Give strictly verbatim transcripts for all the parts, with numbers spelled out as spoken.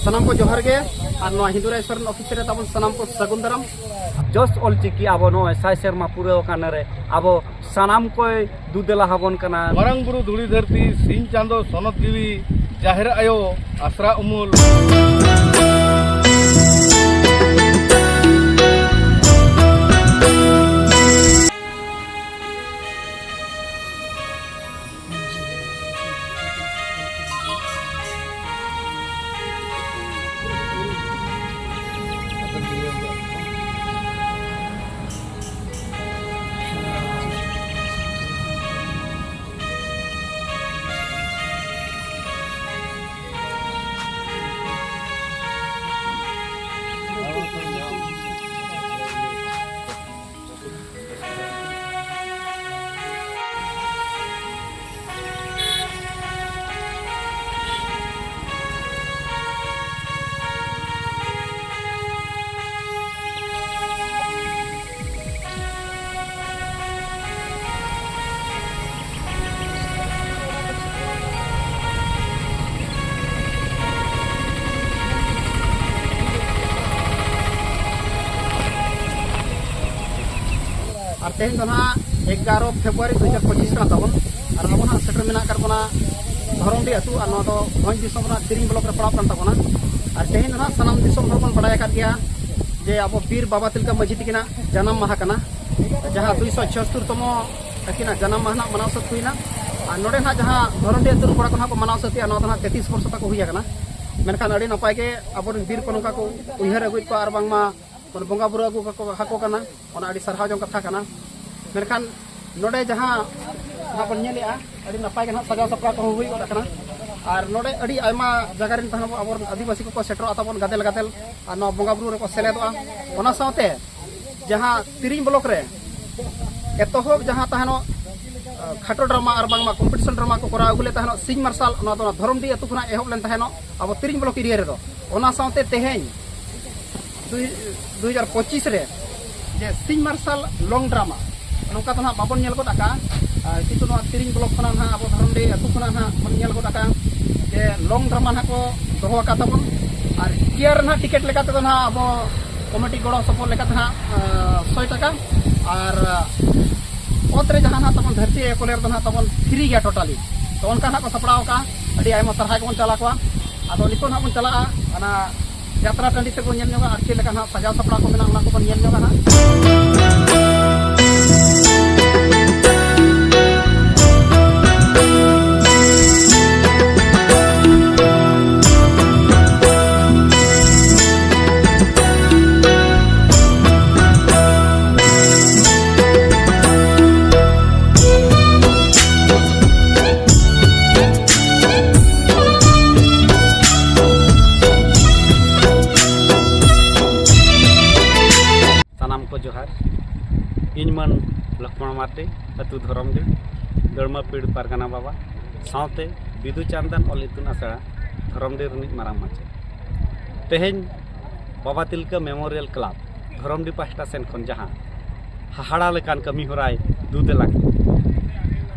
ᱥᱟᱱᱟᱢ ᱠᱚ ᱡᱚᱦᱟᱨ ᱜᱮ, ᱟᱨ ᱱᱚᱣᱟ ᱦᱤᱱᱫᱩᱨᱟᱭ ᱥᱚᱨᱮᱱ ᱚᱯᱷᱤᱥ ᱨᱮ ᱛᱟᱵᱚᱱ ᱥᱟᱱᱟᱢ ᱠᱚ ᱥᱟᱹᱜᱩᱱ ᱫᱟᱨᱟᱢ᱾ ᱡᱚᱥ ᱚᱞᱪᱤᱠᱤ ᱟᱵᱚ ᱱᱚᱜᱼᱚᱭ ᱥᱟᱭ ᱥᱮᱨᱢᱟ ᱯᱩᱨᱟᱹᱣ ᱟᱠᱟᱱ ᱨᱮ ᱟᱵᱚ ᱥᱟᱱᱟᱢ ᱠᱚᱭ ᱫᱩ ᱫᱮᱞᱟ ᱟᱵᱚᱱ ᱠᱟᱱᱟ᱾ ᱢᱟᱨᱟᱝ ᱵᱩᱨᱩ ᱫᱷᱩᱲᱤ ᱫᱷᱟᱹᱨᱛᱤ, ᱥᱤᱧ ᱪᱟᱸᱫᱚ ᱥᱚᱱᱚᱛ ᱡᱤᱣᱤ, ᱡᱟᱦᱮᱨ ᱟᱭᱳ ᱟᱥᱨᱟ ᱩᱢᱩᱞ᱾ ᱟᱨ ᱛᱮᱦᱮᱧ ᱫᱚ ᱱᱟᱦᱟᱜ ᱮᱜᱟᱨᱚ ᱯᱷᱮᱵᱽᱨᱩᱣᱟᱨᱤ ᱫᱩ ᱦᱟᱡᱟᱨ ᱯᱚᱸᱪᱤᱥ ᱠᱟᱱᱟ ᱛᱟᱵᱚᱱ᱾ ᱟᱨ ᱟᱵᱚ ᱱᱟᱦᱟᱜ ᱥᱮᱴᱮᱨ ᱢᱮᱱᱟᱜ ᱟᱠᱟᱫ ᱵᱚᱱᱟ ᱫᱷᱚᱨᱚᱢᱰᱤ ᱟᱹᱛᱩ, ᱟᱨ ᱱᱚᱣᱟ ᱫᱚ ᱵᱷᱚᱸᱡᱽ ᱫᱤᱥᱚᱢ ᱨᱮᱱᱟᱜ ᱛᱤᱨᱤᱝ ᱵᱞᱚᱠ ᱨᱮ ᱯᱟᱲᱟᱜ ᱠᱟᱱ ᱛᱟᱵᱚᱱᱟ᱾ ᱟᱨ ᱛᱮᱦᱮᱧ ᱫᱚ ᱱᱟᱦᱟᱜ ᱥᱟᱱᱟᱢ ᱫᱤᱥᱚᱢ ᱦᱚᱲ ᱵᱚᱱ ᱵᱟᱲᱟᱭ ᱟᱠᱟᱫ ᱜᱮᱭᱟ ᱡᱮ ᱟᱵᱚ ᱵᱤᱨ ᱵᱟᱵᱟ ᱛᱤᱞᱠᱟᱹ ᱢᱟᱹᱡᱷᱤ ᱛᱤᱠᱤᱱᱟᱜ ᱡᱟᱱᱟᱢ ᱢᱟᱦᱟ ᱠᱟᱱᱟ, ᱡᱟᱦᱟᱸ ᱫᱩᱭᱥᱚ ᱪᱷᱤᱭᱟᱛᱛᱳᱨ ᱛᱚᱢᱚ ᱟᱹᱠᱤᱱᱟᱜ ᱡᱟᱱᱟᱢ ᱢᱟᱦᱟ ᱱᱟᱜ ᱢᱟᱱᱟᱣ ᱥᱟᱹᱛ ᱦᱩᱭᱱᱟ᱾ ᱟᱨ ᱱᱚᱰᱮ ᱱᱟᱦᱟᱜ ᱡᱟᱦᱟᱸ ᱫᱷᱚᱨᱚᱢᱰᱤ ᱟᱹᱛᱩ ᱨᱮᱱ ᱠᱚᱲᱟ ᱠᱚ ᱱᱟᱦᱟᱜ ᱠᱚ ᱢᱟᱱᱟᱣ ᱥᱟᱹᱛ ᱮᱜᱼᱟ, ᱱᱚᱣᱟ ᱫᱚ ᱱᱟᱦᱟᱜ ᱛᱮᱛᱨᱤᱥ ᱵᱚᱨᱥᱚ ᱛᱟᱠᱚ ᱦᱩᱭ ᱟᱠᱟᱱᱟ᱾ ᱢᱮᱱᱠᱷᱟᱱ ᱟᱹᱰᱤ ᱱᱟᱯᱟᱭ ᱜᱮ ᱟᱵᱚᱨᱮᱱ ᱵᱤᱨ ᱠᱚ ᱱᱚᱝᱠᱟ ᱠᱚ ᱩᱭᱦᱟᱹᱨ ᱟᱹᱜᱩᱭᱮᱫ ᱠᱚᱣᱟ ᱟᱨ ᱵᱟᱝᱢᱟ ᱵᱚᱱ ᱵᱚᱸᱜᱟ ᱵᱩᱨᱩ ᱟᱹᱜᱩ ᱠᱟᱠᱚ, ᱟᱠᱚ ᱠᱟᱱᱟ, ᱚᱱᱟ ᱟᱹᱰᱤ ᱥᱟᱨᱦᱟᱣ ᱡᱚᱝ ᱠᱟᱛᱷᱟ ᱠᱟᱱᱟ᱾ ᱢᱮᱱᱠᱷᱟᱱ ᱱᱚᱰᱮ ᱡᱟᱦᱟᱸ ᱱᱟᱦᱟᱜ ᱵᱚᱱ ᱧᱮᱞᱮᱜᱼᱟ, ᱟᱹᱰᱤ ᱱᱟᱯᱟᱭ ᱜᱮ ᱱᱟᱦᱟᱜ ᱥᱟᱡᱟᱣ ᱥᱟᱯᱲᱟᱣ ᱠᱚᱦᱚᱸ ᱦᱩᱭ ᱜᱚᱫ ᱟᱠᱟᱱᱟ᱾ ᱟᱨ ᱱᱚᱰᱮ ᱟᱹᱰᱤ ᱟᱭᱢᱟ ᱡᱟᱭᱜᱟ ᱨᱮᱱ ᱛᱟᱦᱮᱱ ᱟᱵᱚᱨᱮᱱ ᱟᱹᱫᱤᱵᱟᱹᱥᱤ ᱠᱚᱠᱚ ᱥᱮᱴᱮᱨᱚᱜᱼᱟ ᱛᱟᱵᱚᱱ ᱜᱟᱫᱮᱞ ᱜᱟᱫᱮᱞ, ᱟᱨ ᱱᱚᱣᱟ ᱵᱚᱸᱜᱟ ᱵᱩᱨᱩ ᱨᱮᱠᱚ ᱥᱮᱞᱮᱫᱚᱜᱼᱟ᱾ ᱚᱱᱟ ᱥᱟᱶᱛᱮ ᱡᱟᱦᱟᱸ ᱛᱤᱨᱤᱝ ᱵᱞᱚᱠ ᱨᱮ ᱮᱛᱚᱦᱚᱵ ᱡᱟᱦᱟᱸ ᱛᱟᱦᱮᱱᱚᱜ, ᱟᱸ, ᱠᱷᱟᱴᱚ ᱰᱨᱟᱢᱟ ᱟᱨ ᱵᱟᱝᱢᱟ ᱠᱚᱢᱯᱤᱴᱤᱥᱚᱱ ᱰᱨᱟᱢᱟ ᱠᱚ ᱠᱚᱨᱟᱣ ᱟᱹᱜᱩ ᱞᱮᱫ ᱛᱟᱦᱮᱱᱚᱜ ᱥᱤᱧ ᱢᱟᱨᱥᱟᱞ, ᱚᱱᱟ ᱫᱚ ᱚᱱᱟ ᱫᱷᱚᱨᱚᱢᱰᱤ ᱟᱹᱛᱩ ᱠᱷᱚᱱᱟᱜ ᱮᱦᱚᱵ ᱞᱮᱱ ᱛᱟᱦᱮᱱᱚᱜ ᱟᱵᱚ ᱛᱤᱨᱤᱝ ᱵᱞᱚᱠ ᱮᱨᱤᱭᱟ ᱨᱮᱫᱚ᱾ ᱚᱱᱟ ᱥᱟᱶᱛᱮ ᱛᱮᱦᱮᱧ ᱫᱩᱭ, ᱫᱩ ᱦᱟᱡᱟᱨ ᱯᱚᱸᱪᱤᱥ ᱨᱮ ᱡᱮ ᱥᱤᱧ ᱢᱟᱨᱥᱟᱞ ᱞᱚᱝ ᱰᱨᱟᱢᱟ, ᱱᱚᱝᱠᱟ ᱫᱚ ᱱᱟᱦᱟᱜ ᱵᱟᱵᱚᱱ ᱧᱮᱞ ᱜᱚᱫ ᱟᱠᱟᱫᱼᱟ᱾ ᱟᱨ ᱠᱤᱱᱛᱩ ᱱᱚᱣᱟ ᱛᱤᱨᱤᱝ ᱵᱞᱚᱠ ᱠᱷᱚᱱᱟᱜ ᱱᱟᱦᱟᱜ ᱟᱵᱚ ᱫᱷᱚᱨᱚᱢᱰᱤ ᱟᱹᱛᱩ ᱠᱷᱚᱱᱟᱜ ᱱᱟᱦᱟᱜ ᱵᱚᱱ ᱧᱮᱞ ᱜᱚᱫ ᱟᱠᱟᱫᱼᱟ ᱡᱮ ᱞᱚᱝ ᱰᱨᱟᱢᱟ ᱱᱟᱦᱟᱜ ᱠᱚ ᱫᱚᱦᱚ ᱟᱠᱟᱫ ᱛᱟᱵᱚᱱ᱾ ᱟᱨ ᱪᱮᱭᱟᱨ ᱨᱮᱱᱟᱜ ᱴᱤᱠᱤᱴ ᱞᱮᱠᱟ ᱛᱮᱫᱚ ᱱᱟᱦᱟᱜ ᱟᱵᱚ ᱠᱚᱢᱤᱴᱤ ᱜᱚᱲᱚ ᱥᱚᱯᱚᱦᱚᱫ ᱞᱮᱠᱟᱛᱮ ᱱᱟᱦᱟᱜ ᱥᱚᱭ ᱴᱟᱠᱟ, ᱟᱨ ᱚᱛ ᱨᱮ ᱡᱟᱦᱟᱸ ᱱᱟᱦᱟᱜ ᱛᱟᱵᱚᱱ ᱫᱷᱟᱹᱨᱛᱤ ᱮᱠᱚᱞᱮᱨ ᱫᱚ ᱱᱟᱦᱟᱜ ᱛᱟᱵᱚᱱ ᱯᱷᱤᱨᱤ ᱜᱮᱭᱟ ᱴᱳᱴᱟᱞᱤ᱾ ᱛᱚ ᱚᱱᱠᱟ ᱱᱟᱦᱟᱜ ᱠᱚ ᱥᱟᱯᱲᱟᱣ ᱟᱠᱟᱫᱼᱟ᱾ ᱟᱹᱰᱤ ᱟᱭᱢᱟ ᱥᱟᱨᱦᱟᱣ ᱜᱮᱵᱚᱱ ᱪᱟᱞ ᱟᱠᱚᱣᱟ᱾ ᱟᱫᱚ ᱱᱤᱛᱚᱜ ᱱᱟᱦᱟᱜ ᱵᱚᱱ ᱪᱟᱞᱟᱜᱼᱟ ᱚᱱᱟ ᱡᱟᱛᱨᱟ ᱴᱟᱺᱰᱤ ᱥᱮᱫ ᱵᱚᱱ ᱧᱮᱞ ᱧᱚᱜᱟ ᱟᱨ ᱪᱮᱫ ᱞᱮᱠᱟ ᱱᱟᱦᱟᱜ ᱥᱟᱡᱟᱣ ᱥᱟᱯᱲᱟᱣ ᱠᱚ ᱢᱮᱱᱟᱜᱼᱟ, ᱚᱱᱟ ᱠᱚᱵᱚᱱ ᱧᱮᱞ ᱧᱚᱜᱟ ᱱᱟᱦᱟᱜ᱾ ᱥᱟᱱᱟᱢ ᱠᱚ ᱡᱚᱦᱟᱨ᱾ ᱤᱧ ᱢᱟᱹᱱ ᱞᱚᱠᱷᱢᱚᱬ ᱢᱟᱨᱰᱤ, ᱟᱹᱛᱩ ᱫᱷᱚᱨᱚᱢᱰᱤ, ᱫᱟᱹᱲᱢᱟᱹᱯᱤᱲ ᱯᱟᱨᱜᱟᱱᱟ ᱵᱟᱵᱟ, ᱥᱟᱶᱛᱮ ᱵᱤᱫᱩ ᱪᱟᱸᱫᱟᱱ ᱚᱞ ᱤᱛᱩᱱ ᱟᱥᱲᱟ ᱫᱷᱚᱨᱚᱢᱰᱤ ᱨᱤᱱᱤᱡ ᱢᱟᱨᱟᱝ ᱢᱟᱪᱮᱫ᱾ ᱛᱮᱦᱮᱧ ᱵᱟᱵᱟ ᱛᱤᱞᱠᱟᱹ ᱢᱮᱢᱳᱨᱤᱭᱟᱞ ᱠᱞᱟᱵᱽ ᱫᱷᱚᱨᱚᱢᱰᱤ ᱯᱟᱦᱴᱟ ᱥᱮᱱ ᱠᱷᱚᱱ ᱡᱟᱦᱟᱸ ᱦᱟᱦᱟᱲᱟ ᱞᱮᱠᱟᱱ ᱠᱟᱹᱢᱤ ᱦᱚᱨᱟᱭ ᱫᱩ ᱫᱮᱞᱟ ᱠᱮᱫᱟ,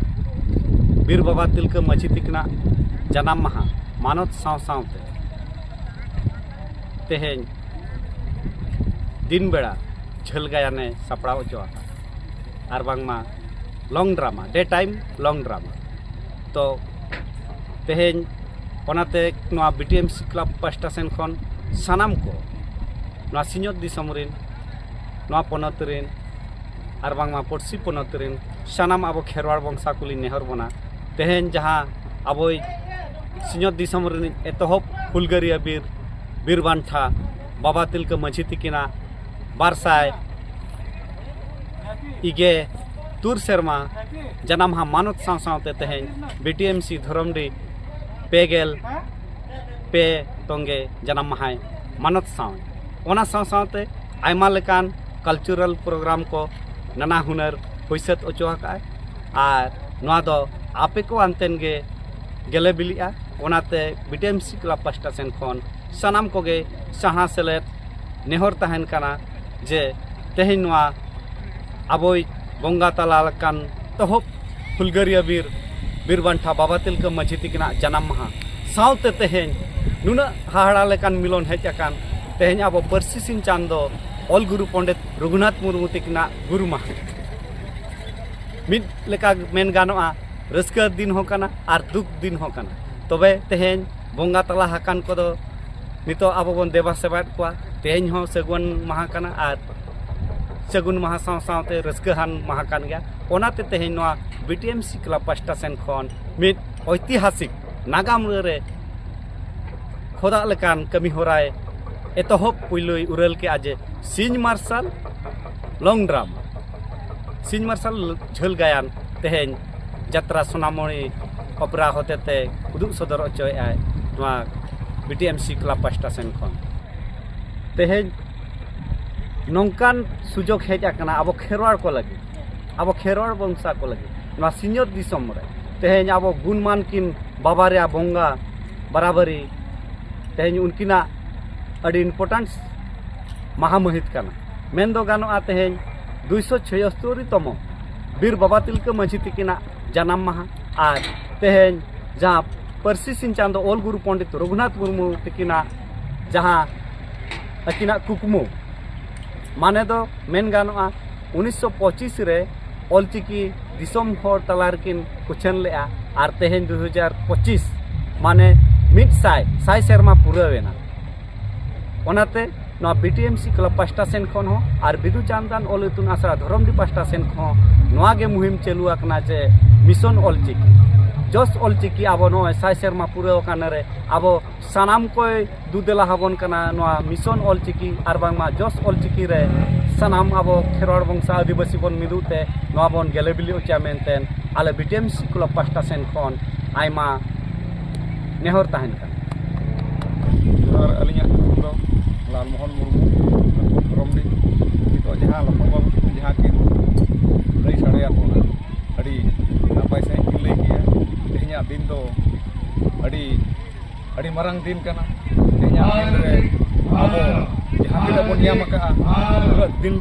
ᱵᱤᱨ ᱵᱟᱵᱟ ᱛᱤᱞᱠᱟᱹ ᱢᱟᱹᱡᱷᱤ ᱛᱤᱠᱤᱱᱟᱜ ᱡᱟᱱᱟᱢ ᱢᱟᱦᱟ ᱢᱟᱱᱚᱛ ᱥᱟᱶ ᱥᱟᱶᱛᱮ ᱛᱮᱦᱮᱧ ᱫᱤᱱ ᱵᱮᱲᱟ ᱡᱷᱟᱹᱞ ᱜᱟᱭᱟᱱᱮ ᱥᱟᱯᱲᱟᱣ ᱦᱚᱪᱚ ᱟᱠᱟᱫ, ᱟᱨ ᱵᱟᱝᱢᱟ ᱞᱚᱝ ᱰᱨᱟᱢᱟ, ᱰᱮ ᱴᱟᱭᱤᱢ ᱞᱚᱝ ᱰᱨᱟᱢᱟ᱾ ᱛᱚ ᱛᱮᱦᱮᱧ ᱚᱱᱟᱛᱮ ᱱᱚᱣᱟ ᱵᱤᱴᱤᱮᱢᱥᱤ ᱠᱞᱟᱵᱽ ᱯᱟᱦᱴᱟ ᱥᱮᱱ ᱠᱷᱚᱱ ᱥᱟᱱᱟᱢ ᱠᱚ, ᱱᱚᱣᱟ ᱥᱤᱧᱚᱛ ᱫᱤᱥᱚᱢ ᱨᱮᱱ, ᱱᱚᱣᱟ ᱯᱚᱱᱚᱛ ᱨᱮᱱ, ᱟᱨ ᱵᱟᱝᱢᱟ ᱯᱩᱲᱥᱤ ᱯᱚᱱᱚᱛ ᱨᱮᱱ ᱥᱟᱱᱟᱢ ᱟᱵᱚ ᱠᱷᱮᱨᱣᱟᱲ ᱵᱚᱝᱥᱟ ᱠᱚᱞᱤᱧ ᱱᱮᱦᱚᱨ ᱵᱚᱱᱟ, ᱛᱮᱦᱮᱧ ᱡᱟᱦᱟᱸ ᱟᱵᱚᱭ ᱥᱤᱧᱚᱛ ᱫᱤᱥᱚᱢ ᱨᱤᱱᱤᱡ ᱮᱛᱚᱦᱚᱵ ᱦᱩᱞᱜᱟᱹᱨᱤᱭᱟᱹ ᱵᱤᱨ, ᱵᱤᱨ ᱵᱟᱱᱴᱷᱟ ᱵᱟᱵᱟ ᱛᱤᱞᱠᱟᱹ ᱢᱟᱹᱡᱷᱤ ᱛᱤᱠᱤᱱᱟᱜ ᱵᱟᱨ ᱥᱟᱭ ᱤᱜᱮ ᱛᱩᱨ ᱥᱮᱨᱢᱟ ᱡᱟᱱᱟᱢ ᱢᱟᱦᱟ ᱢᱟᱱᱚᱛ ᱥᱟᱶ ᱥᱟᱶᱛᱮ ᱛᱮᱦᱮᱧ ᱵᱤᱴᱤᱮᱢᱥᱤ ᱫᱷᱚᱨᱚᱢᱰᱤ ᱯᱮ ᱜᱮᱞ ᱯᱮ ᱛᱚᱝᱜᱮ ᱡᱟᱱᱟᱢ ᱢᱟᱦᱟᱭ ᱢᱟᱱᱚᱛ ᱥᱟᱶ, ᱚᱱᱟ ᱥᱟᱶ ᱥᱟᱶᱛᱮ ᱟᱭᱢᱟ ᱞᱮᱠᱟᱱ ᱠᱟᱞᱪᱟᱨᱟᱞ ᱯᱨᱳᱜᱨᱟᱢ ᱠᱚ ᱱᱟᱱᱟ ᱦᱩᱱᱟᱹᱨ ᱦᱩᱭ ᱥᱟᱹᱛ ᱦᱚᱪᱚ ᱟᱠᱟᱫᱼᱟᱭ᱾ ᱟᱨ ᱱᱚᱣᱟ ᱫᱚ ᱟᱯᱮ ᱠᱚ ᱟᱱᱛᱮᱱ ᱜᱮ ᱜᱮᱞᱮ ᱵᱤᱞᱤᱜᱼᱟ᱾ ᱚᱱᱟᱛᱮ ᱵᱤᱴᱤᱮᱢᱥᱤ ᱠᱞᱟᱵᱽ ᱯᱟᱦᱴᱟ ᱥᱮᱱ ᱠᱷᱚᱱ ᱥᱟᱱᱟᱢ ᱠᱚᱜᱮ ᱥᱟᱦᱟ ᱥᱮᱞᱮᱫ ᱱᱮᱦᱚᱨ ᱛᱟᱦᱮᱱ ᱠᱟᱱᱟ ᱡᱮ ᱛᱮᱦᱮᱧ ᱱᱚᱣᱟ ᱟᱵᱚᱭᱤᱡ ᱵᱚᱸᱜᱟ ᱛᱟᱞᱟ ᱟᱠᱟᱱ ᱛᱚᱦᱚᱵ ᱦᱩᱞᱜᱟᱹᱨᱤᱭᱟᱹ ᱵᱤᱨ, ᱵᱤᱨ ᱵᱟᱱᱴᱷᱟ ᱵᱟᱵᱟ ᱛᱤᱞᱠᱟᱹ ᱢᱟᱹᱡᱷᱤ ᱛᱤᱠᱤᱱᱟᱜ ᱡᱟᱱᱟᱢ ᱢᱟᱦᱟ ᱥᱟᱶᱛᱮ ᱛᱮᱦᱮᱧ ᱱᱩᱱᱟᱹᱜ ᱦᱟᱦᱟᱲᱟ ᱞᱮᱠᱟᱱ ᱢᱤᱞᱚᱱ ᱦᱮᱡ ᱟᱠᱟᱱ ᱛᱮᱦᱮᱧ ᱟᱵᱚ ᱯᱟᱹᱨᱥᱤ ᱥᱤᱧ ᱪᱟᱸᱫᱚ ᱚᱞ ᱜᱩᱨᱩ ᱯᱚᱸᱰᱤᱛ ᱨᱚᱜᱷᱩᱱᱟᱛᱷ ᱢᱩᱨᱢᱩ ᱛᱤᱠᱤᱱᱟᱜ ᱜᱩᱨᱩ ᱢᱟᱦᱟ᱾ ᱢᱤᱫ ᱞᱮᱠᱟ ᱢᱮᱱ ᱜᱟᱱᱚᱜᱼᱟ, ᱨᱟᱹᱥᱠᱟᱹ ᱫᱤᱱ ᱦᱚᱸ ᱠᱟᱱᱟ ᱟᱨ ᱫᱩᱠ ᱫᱤᱱ ᱦᱚᱸ ᱠᱟᱱᱟ᱾ ᱛᱚᱵᱮ ᱛᱮᱦᱮᱧ ᱵᱚᱸᱜᱟ ᱛᱟᱞᱟ ᱟᱠᱟᱱ ᱠᱚᱫᱚ ᱱᱤᱛᱚᱜ ᱟᱵᱚ ᱵᱚᱱ ᱫᱮᱵᱟ ᱥᱮᱵᱟᱭᱮᱫ ᱠᱚᱣᱟ᱾ ᱛᱮᱦᱮᱧ ᱦᱚᱸ ᱥᱟᱹᱜᱩᱱ ᱢᱟᱦᱟ ᱠᱟᱱᱟ ᱟᱨ ᱥᱟᱹᱜᱩᱱ ᱢᱟᱦᱟ ᱥᱟᱶ ᱥᱟᱶᱛᱮ ᱨᱟᱹᱥᱠᱟᱹᱦᱟᱱ ᱢᱟᱦᱟ ᱠᱟᱱ ᱜᱮᱭᱟ᱾ ᱚᱱᱟᱛᱮ ᱛᱮᱦᱮᱧ ᱱᱚᱣᱟ ᱵᱤ ᱴᱤ ᱮᱢ ᱥᱤ ᱠᱞᱟᱵᱽ ᱯᱟᱥᱴᱟ ᱥᱮᱱ ᱠᱷᱚᱱ ᱢᱤᱫ ᱳᱭᱛᱤᱦᱟᱥᱤᱠ ᱱᱟᱜᱟᱢ ᱨᱮ ᱠᱷᱚᱫᱟᱜ ᱞᱮᱠᱟᱱ ᱠᱟᱹᱢᱤ ᱦᱚᱨᱟᱭ ᱮᱛᱚᱦᱚᱵ ᱯᱩᱭᱞᱩᱭ ᱩᱨᱟᱹᱞ ᱠᱮᱜᱼᱟ ᱡᱮ ᱥᱤᱧ ᱢᱟᱨᱥᱟᱞ ᱞᱚᱝ ᱰᱨᱟᱢᱟ, ᱥᱤᱧ ᱢᱟᱨᱥᱟᱞ ᱡᱷᱟᱹᱞ ᱜᱟᱭᱟᱱ ᱛᱮᱦᱮᱧ ᱡᱟᱛᱨᱟ ᱥᱳᱱᱟᱢᱚᱬᱤ ᱚᱯᱮᱨᱟ ᱦᱚᱛᱮᱛᱮ ᱩᱫᱩᱜ ᱥᱚᱫᱚᱨ ᱦᱚᱪᱚᱭᱮᱫᱼᱟᱭ ᱱᱚᱣᱟ ᱵᱤ ᱴᱤ ᱮᱢ ᱥᱤ ᱠᱞᱟᱵᱽ ᱯᱟᱥᱴᱟ ᱥᱮᱱ ᱠᱷᱚᱱ᱾ ᱛᱮᱦᱮᱧ ᱱᱚᱝᱠᱟᱱ ᱥᱩᱡᱳᱜᱽ ᱦᱮᱡ ᱟᱠᱟᱱᱟ ᱟᱵᱚ ᱠᱷᱮᱨᱣᱟᱲ ᱠᱚ ᱞᱟᱹᱜᱤᱫ, ᱟᱵᱚ ᱠᱷᱮᱨᱣᱟᱲ ᱵᱚᱝᱥᱟ ᱠᱚ ᱞᱟᱹᱜᱤᱫ, ᱱᱚᱣᱟ ᱥᱤᱧᱚᱛ ᱫᱤᱥᱚᱢ ᱨᱮ ᱛᱮᱦᱮᱧ ᱟᱵᱚ ᱜᱩᱱᱢᱟᱱ ᱠᱤᱱ ᱵᱟᱵᱟᱨᱮᱭᱟ ᱵᱚᱸᱜᱟ ᱵᱟᱨᱟᱵᱟᱨᱤ ᱛᱮᱦᱮᱧ ᱩᱱᱠᱤᱱᱟᱜ ᱟᱹᱰᱤ ᱤᱢᱯᱚᱨᱴᱮᱱᱥ ᱢᱟᱦᱟ ᱢᱟᱹᱦᱤᱛ ᱠᱟᱱᱟ᱾ ᱢᱮᱱ ᱫᱚ ᱜᱟᱱᱚᱜᱼᱟ, ᱛᱮᱦᱮᱧ ᱫᱩᱭᱥᱚ ᱪᱷᱚᱭᱚᱥᱛᱳᱨᱤ ᱛᱚᱢᱚ ᱵᱤᱨ ᱵᱟᱵᱟ ᱛᱤᱞᱠᱟᱹ ᱢᱟᱹᱡᱷᱤ ᱛᱤᱠᱤᱱᱟᱜ ᱡᱟᱱᱟᱢ ᱢᱟᱦᱟ ᱟᱨ ᱛᱮᱦᱮᱧ ᱡᱟᱦᱟᱸ ᱯᱟᱹᱨᱥᱤ ᱥᱤᱧ ᱪᱟᱸᱫᱚ ᱚᱞ ᱜᱩᱨᱩ ᱯᱚᱸᱰᱤᱛ ᱨᱚᱜᱷᱩᱱᱟᱛᱷ ᱢᱩᱨᱢᱩ ᱛᱤᱠᱤᱱᱟᱜ ᱡᱟᱦᱟᱸ ᱟᱹᱠᱤᱱᱟᱜ ᱠᱩᱠᱢᱩ, ᱢᱟᱱᱮ ᱫᱚ ᱢᱮᱱ ᱜᱟᱱᱚᱜᱼᱟ, ᱩᱱᱤᱥᱥᱚ ᱯᱚᱸᱪᱤᱥ ᱨᱮ ᱚᱞᱪᱤᱠᱤ ᱫᱤᱥᱚᱢ ᱦᱚᱲ ᱛᱟᱞᱟ ᱨᱮᱠᱤᱱ ᱩᱪᱷᱟᱹᱱ ᱞᱮᱫᱼᱟ ᱟᱨ ᱛᱮᱦᱮᱧ ᱫᱩ ᱦᱟᱡᱟᱨ ᱯᱚᱸᱪᱤᱥ, ᱢᱟᱱᱮ ᱢᱤᱫ ᱥᱟᱭ, ᱥᱟᱭ ᱥᱮᱨᱢᱟ ᱯᱩᱨᱟᱹᱣ ᱮᱱᱟ᱾ ᱚᱱᱟᱛᱮ ᱱᱚᱣᱟ ᱵᱤ ᱴᱤ ᱮᱢ ᱥᱤ ᱠᱞᱟᱵᱽ ᱯᱟᱥᱴᱟ ᱥᱮᱱ ᱠᱷᱚᱱ ᱦᱚᱸ ᱟᱨ ᱵᱤᱫᱩ ᱪᱟᱸᱫᱟᱱ ᱚᱞ ᱤᱛᱩᱱ ᱟᱥᱲᱟ ᱫᱷᱚᱨᱚᱢᱰᱤ ᱯᱟᱥᱴᱟ ᱥᱮᱱ ᱠᱷᱚᱱ ᱦᱚᱸ ᱱᱚᱣᱟ ᱜᱮ ᱢᱩᱦᱤᱢ ᱪᱟᱹᱞᱩ ᱟᱠᱟᱱᱟ ᱡᱮ ᱢᱤᱥᱚᱱ ᱚᱞᱪᱤᱠᱤ, ᱡᱚᱥ ᱚᱞᱪᱤᱠᱤ ᱟᱵᱚ ᱱᱚᱜᱼᱚᱭ ᱥᱟᱭ ᱥᱮᱨᱢᱟ ᱯᱩᱨᱟᱹᱣ ᱟᱠᱟᱱ ᱨᱮ ᱟᱵᱚ ᱥᱟᱱᱟᱢ ᱠᱚᱭ ᱫᱩ ᱫᱮᱞᱟ ᱟᱵᱚᱱ ᱠᱟᱱᱟ ᱱᱚᱣᱟ ᱢᱤᱥᱚᱱ ᱚᱞᱪᱤᱠᱤ ᱟᱨ ᱵᱟᱝᱢᱟ ᱡᱚᱥ ᱚᱞᱪᱤᱠᱤ ᱨᱮ ᱥᱟᱱᱟᱢ ᱟᱵᱚ ᱠᱷᱮᱨᱣᱟᱲ ᱵᱚᱝᱥᱟ ᱟᱹᱫᱤᱵᱟᱹᱥᱤ ᱵᱚᱱ ᱢᱤᱫᱚᱜ ᱛᱮ ᱱᱚᱣᱟ ᱵᱚᱱ ᱜᱮᱞᱮ ᱵᱤᱞᱤ ᱦᱚᱪᱚᱭᱟ ᱢᱮᱱᱛᱮ ᱟᱞᱮ ᱵᱤ ᱴᱤ ᱮᱢ ᱥᱤ ᱠᱞᱟᱵᱽ ᱯᱟᱥᱴᱟ ᱥᱮᱱ ᱠᱷᱚᱱ ᱟᱭᱢᱟ ᱱᱮᱦᱚᱨ ᱛᱟᱦᱮᱱ ᱠᱟᱱᱟ᱾ ᱟᱨ ᱟᱹᱞᱤᱧᱟᱜ ᱧᱩᱛᱩᱢ ᱫᱚ ᱞᱟᱞᱢᱳᱦᱚᱱ ᱢᱩᱨᱢᱩ, ᱟᱹᱛᱩ ᱫᱷᱚᱨᱚᱢᱰᱤ᱾ ᱱᱤᱛᱚᱜ ᱡᱟᱦᱟᱸ ᱞᱚᱠᱷᱚᱱ ᱵᱟᱹᱵᱩ ᱛᱟᱹᱠᱤᱱ ᱡᱟᱦᱟᱸ ᱠᱤᱱ ᱞᱟᱹᱭ ᱥᱟᱰᱮᱭᱟᱫ ᱵᱚᱱᱟ, ᱟᱹᱰᱤ ᱱᱟᱯᱟᱭ ᱥᱟᱺᱦᱤᱡ ᱠᱤᱱ ᱞᱟᱹᱭ ᱠᱮᱜᱼᱟ᱾ ᱛᱮᱦᱮᱧᱟᱜ ᱫᱤᱱ ᱫᱚ ᱟᱹᱰᱤ, ᱟᱹᱰᱤ ᱢᱟᱨᱟᱝ ᱫᱤᱱ ᱠᱟᱱᱟ᱾ ᱛᱮᱦᱮᱧᱟᱜ ᱫᱤᱱ ᱨᱮ ᱟᱵᱚ ᱡᱟᱦᱟᱸ ᱛᱤᱱᱟᱹᱜ ᱵᱚᱱ ᱧᱟᱢ ᱟᱠᱟᱫᱼᱟ, ᱩᱱᱟᱹᱜ ᱫᱤᱱ,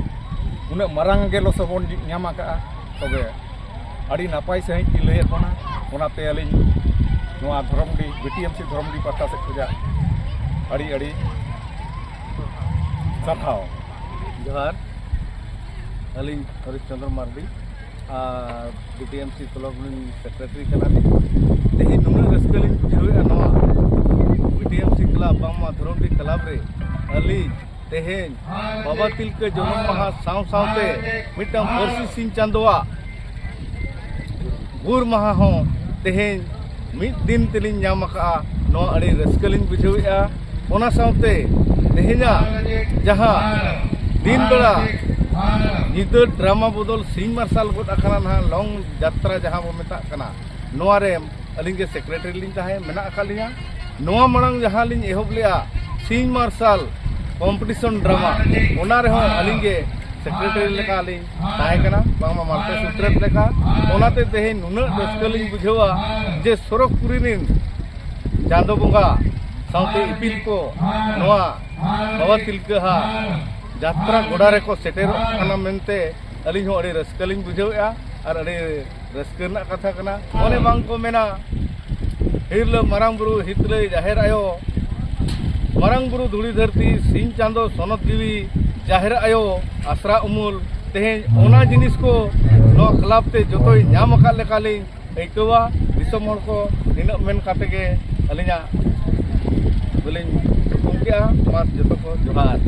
ᱩᱱᱟᱹᱜ ᱢᱟᱨᱟᱝ ᱜᱮ ᱞᱚᱥᱚ ᱵᱚᱱ ᱧᱟᱢ ᱟᱠᱟᱫᱼᱟ᱾ ᱛᱚᱵᱮ ᱟᱹᱰᱤ ᱱᱟᱯᱟᱭ ᱥᱟᱺᱦᱤᱡ ᱠᱤᱱ ᱞᱟᱹᱭᱟᱫ ᱵᱚᱱᱟ᱾ ᱚᱱᱟᱛᱮ ᱟᱹᱞᱤᱧ ᱱᱚᱣᱟ ᱫᱷᱚᱨᱚᱢᱰᱤ, ᱵᱤᱴᱤᱮᱢᱥᱤ ᱫᱷᱚᱨᱚᱢᱰᱤ ᱯᱟᱦᱴᱟ ᱥᱮᱫ ᱠᱷᱚᱱᱟᱜ ᱟᱹᱰᱤ ᱟᱹᱰᱤ ᱥᱟᱨᱦᱟᱣ᱾ ᱡᱚᱦᱟᱨ᱾ ᱟᱹᱞᱤᱧ ᱦᱚᱨᱤᱥ ᱪᱚᱸᱫᱽᱨᱚ ᱢᱟᱨᱰᱤ ᱟᱨ ᱵᱤᱴᱤᱮᱢᱥᱤ ᱠᱞᱟᱵᱽ ᱨᱮᱱ ᱥᱮᱠᱨᱮᱴᱟᱨᱤ ᱠᱟᱱᱟᱞᱤᱧ᱾ ᱛᱮᱦᱮᱧ ᱱᱩᱱᱟᱹᱜ ᱨᱟᱹᱥᱠᱟᱹ ᱞᱤᱧ ᱵᱩᱡᱷᱟᱹᱣᱮᱫᱼᱟ ᱱᱚᱣᱟ ᱵᱤᱴᱤᱮᱢᱥᱤ ᱠᱞᱟᱵᱽ, ᱵᱟᱝᱢᱟ ᱫᱷᱚᱨᱚᱢᱰᱤ ᱠᱞᱟᱵᱽ ᱨᱮ ᱟᱹᱞᱤᱧ ᱛᱮᱦᱮᱧ ᱵᱟᱵᱟ ᱛᱤᱞᱠᱟᱹ ᱡᱚᱱᱚᱢ ᱢᱟᱦᱟ ᱥᱟᱶ ᱥᱟᱶᱛᱮ ᱢᱤᱫᱴᱟᱝ ᱯᱟᱹᱨᱥᱤ ᱥᱤᱧ ᱪᱟᱸᱫᱳᱣᱟᱜ ᱜᱩᱨ ᱢᱟᱦᱟ ᱦᱚᱸ ᱛᱮᱦᱮᱧ ᱢᱤᱫ ᱫᱤᱱ ᱛᱮᱞᱤᱧ ᱧᱟᱢ ᱟᱠᱟᱫᱼᱟ᱾ ᱱᱚᱣᱟ ᱟᱹᱰᱤ ᱨᱟᱹᱥᱠᱟᱹ ᱞᱤᱧ ᱵᱩᱡᱷᱟᱹᱣᱮᱫᱼᱟ᱾ ᱚᱱᱟ ᱥᱟᱶᱛᱮ ᱛᱮᱦᱮᱧᱟᱜ ᱡᱟᱦᱟᱸ ᱫᱤᱱ ᱵᱮᱲᱟ ᱧᱤᱫᱟᱹ ᱰᱨᱟᱢᱟ ᱵᱚᱫᱚᱞ ᱥᱤᱧ ᱢᱟᱨᱥᱟᱞ ᱜᱚᱫ ᱟᱠᱟᱱᱟ, ᱱᱟᱦᱟᱜ ᱞᱚᱝ ᱡᱟᱛᱨᱟ ᱡᱟᱦᱟᱸ ᱵᱚ ᱢᱮᱛᱟᱜ ᱠᱟᱱᱟ, ᱱᱚᱣᱟ ᱨᱮ ᱟᱹᱞᱤᱧ ᱜᱮ ᱥᱮᱠᱨᱮᱴᱟᱨᱤ ᱞᱤᱧ ᱛᱟᱦᱮᱸ ᱢᱮᱱᱟᱜ ᱟᱠᱟᱫ ᱞᱤᱧᱟ᱾ ᱱᱚᱣᱟ ᱢᱟᱲᱟᱝ ᱡᱟᱦᱟᱸ ᱞᱤᱧ ᱮᱦᱚᱵ ᱞᱮᱜᱼᱟ, ᱥᱤᱧ ᱢᱟᱨᱥᱟᱞ ᱠᱚᱢᱯᱤᱴᱤᱥᱚᱱ ᱰᱨᱟᱢᱟ, ᱚᱱᱟ ᱨᱮᱦᱚᱸ ᱟᱹᱞᱤᱧ ᱜᱮ ᱥᱮᱠᱨᱮᱴᱟᱨᱤ ᱞᱮᱠᱟ ᱞᱤᱧ ᱛᱟᱦᱮᱸ ᱠᱟᱱᱟ, ᱵᱟᱝᱢᱟ ᱢᱟᱞᱴᱤ ᱥᱩᱛᱨᱮᱛ ᱞᱮᱠᱟ᱾ ᱚᱱᱟᱛᱮ ᱛᱮᱦᱮᱧ ᱱᱩᱱᱟᱹᱜ ᱨᱟᱹᱥᱠᱟᱹ ᱞᱤᱧ ᱵᱩᱡᱷᱟᱹᱣᱟ ᱡᱮ ᱥᱚᱨᱚᱜᱽᱯᱩᱨᱤ ᱨᱮᱱ ᱪᱟᱸᱫᱚ ᱵᱚᱸᱜᱟ ᱥᱟᱶᱛᱮ ᱤᱯᱤᱞ ᱠᱚ ᱱᱚᱣᱟ ᱵᱟᱵᱟ ᱛᱤᱞᱠᱟᱹ ᱦᱟᱲ ᱡᱟᱛᱨᱟ ᱜᱚᱰᱟ ᱨᱮᱠᱚ ᱥᱮᱴᱮᱨᱚᱜ ᱠᱟᱱᱟ ᱢᱮᱱᱛᱮ ᱟᱹᱞᱤᱧ ᱦᱚᱸ ᱟᱹᱰᱤ ᱨᱟᱹᱥᱠᱟᱹ ᱞᱤᱧ ᱵᱩᱡᱷᱟᱹᱣᱮᱫᱼᱟ ᱟᱨ ᱟᱹᱰᱤ ᱨᱟᱹᱥᱠᱟᱹ ᱨᱮᱱᱟᱜ ᱠᱟᱛᱷᱟ ᱠᱟᱱᱟ᱾ ᱚᱱᱮ ᱵᱟᱝ ᱠᱚ ᱢᱮᱱᱟ, ᱦᱤᱨᱞᱟᱹ ᱢᱟᱨᱟᱝ ᱵᱩᱨᱩ, ᱦᱤᱛᱞᱟᱹᱭ ᱡᱟᱦᱮᱨ ᱟᱭᱳ, ᱢᱟᱨᱟᱝ ᱵᱩᱨᱩ ᱫᱷᱩᱲᱤ ᱫᱷᱟᱹᱨᱛᱤ, ᱥᱤᱧ ᱪᱟᱸᱫᱚ ᱥᱚᱱᱚᱛ ᱡᱤᱣᱤ, ᱡᱟᱦᱮᱨ ᱟᱭᱳ ᱟᱥᱨᱟ ᱩᱢᱩᱞ, ᱛᱮᱦᱮᱧ ᱚᱱᱟ ᱡᱤᱱᱤᱥ ᱠᱚ ᱱᱚᱣᱟ ᱠᱞᱟᱵᱽ ᱛᱮ ᱡᱚᱛᱚᱭ ᱧᱟᱢ ᱟᱠᱟᱫ ᱞᱮᱠᱟᱞᱤᱧ ᱟᱹᱭᱠᱟᱹᱣᱟ᱾ ᱫᱤᱥᱚᱢ ᱦᱚᱲ ᱠᱚ ᱱᱤᱱᱟᱹᱜ ᱢᱮᱱ ᱠᱟᱛᱮ ᱜᱮ ᱟᱹᱞᱤᱧᱟᱜ ᱫᱚᱞᱤᱧ ᱛᱷᱩᱠᱩᱢ ᱠᱮᱜᱼᱟ᱾ ᱢᱟ ᱡᱚᱛᱚ ᱠᱚ ᱡᱚᱦᱟᱨ᱾